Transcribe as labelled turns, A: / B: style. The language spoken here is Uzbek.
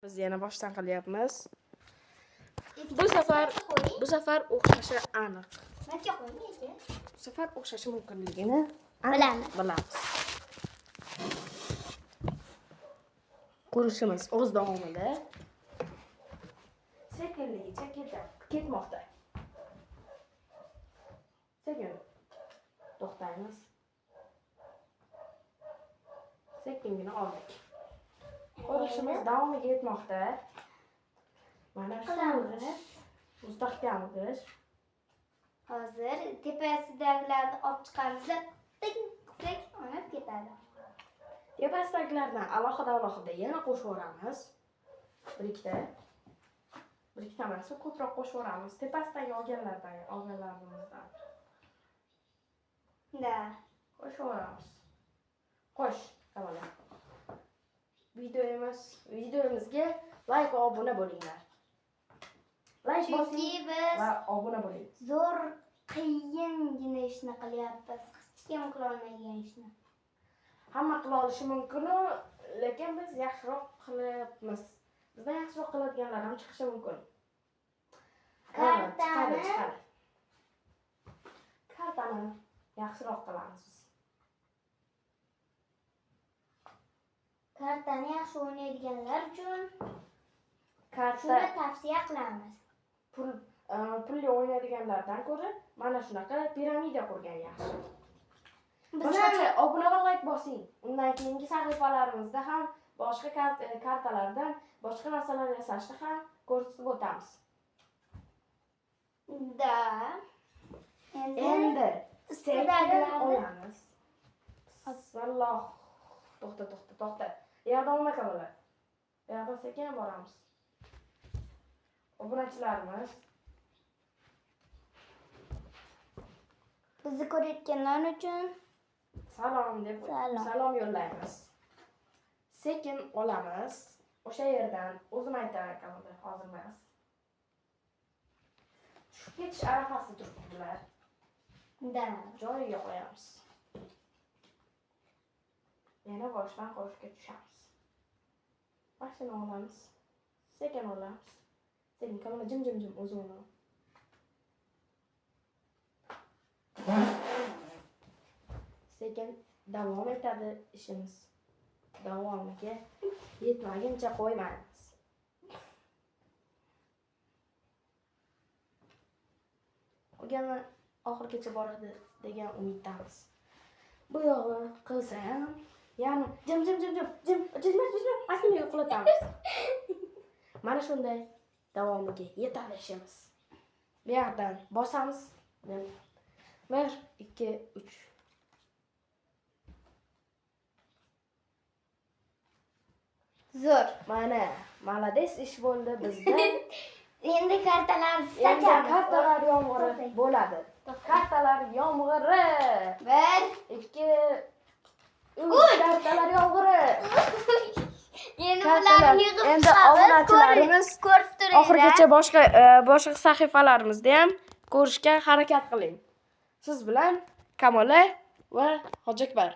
A: Biz yana boshdan qilyapmiz. Bu safar o'xshashi aniq.
B: Matga qo'ying aka.
A: Bu safar o'xshashi mumkinligini
B: Bilamiz.
A: Bilamiz. Qurishimiz o'z davomida sekinligicha ketmoqda. Sekin to'xtaymiz. Sekingina oldik. Qurishimiz davomiga yetmoqda. Mana shu
B: Qilamiz.
A: g'isht, mustahkam g'isht.
B: Hozir tepasidagilarni olib chiqamizda, ting qilsak oynab ketadi.
A: Tepasidagilardan alohida alohida yana qo'shib yuboramiz. Bir ikkita. Bir ikkita emas, ko'proq qo'shib yuboramiz. Tepasidagi olganlarimizdan.
B: Da.
A: Qo'shib yuboramiz. Qo'sh, avvalo. Videomizga like va obuna bo'linglar. Like
B: Chunki
A: bosing
B: biz
A: va obuna bo'ling.
B: Zo'r qiyingina ishni qilyapmiz. Hech kim qila olmaydigan ishni.
A: Hamma qila olishi mumkin-u, lekin biz yaxshiroq qilyapmiz. Bizdan yaxshiroq qiladiganlar ham chiqishi mumkin.
B: Kartani
A: Chiqadi, chiqadi. Kartani yaxshiroq qilamiz biz.
B: Kartani yaxshi o'ynaydiganlar uchun
A: Karta
B: shuni tavsiya qilamiz.
A: Pulli o'ynaydiganlardan ko'ra mana shunaqa piramida qurgan yaxshi.
B: Biz
A: Boshqacha obuna va like bosing. Undan keyingi sahifalarimizda ham boshqa kartalardan boshqa narsalar yasashni ham ko'rsatib o'tamiz.
B: Da. Endi
A: Endi sekin
B: ustidagilarni
A: olamiz. Bismillah. To'xta, to'xta, to'xta. Bu yoqdan olma Kamola. Bu yoqdan sekin boramiz. Obunachilarimiz
B: bizni ko'rayotganlar uchun
A: salom deb
B: Salom.
A: Salom yo'llaymiz. Sekin olamiz. O'sha yerdan o'zim aytaman Kamola, hozir emas. Tushib ketish arafasida turibdilar.
B: Da.
A: Joyiga qo'yamiz. Yana boshdan qo'shga tushamiz. Mashina olamiz. Sekin olamiz. Sekin Kamola jim jim jim o'zi oladi. Sekin davom etadi ishimiz. Davomiga yetmaguncha qo'ymaymiz. Qolgani oxirigacha boradi degan umiddamiz. Bu yog'i qilsa ham, ya'ni jim jim jim jim jim jim jim jim mashinaga qulatamiz. Mana shunday davomiga yetadi ishimiz. Bu yoqdan bosamiz. 1, 2, 3.
B: Zo'r.
A: Mana, malades ish bo'ldi bizda.
B: Endi kartalarni
A: Endi
B: sochamiz.
A: kartalar yomg'iri
B: To'xtang.
A: bo'ladi. Kartalar yomg'iri.
B: 1,
A: 2, 3. Kartalar yomg'iri.
B: Endi
A: Kartalar.
B: bularni yig'ib
A: Endi
B: chiqamiz.
A: obunachilarimiz
B: Ko'rib turinglar.
A: Oxirigacha boshqa sahifalarimizda ham ko'rishga harakat qiling. Siz bilan Kamola va Hoji Akbar.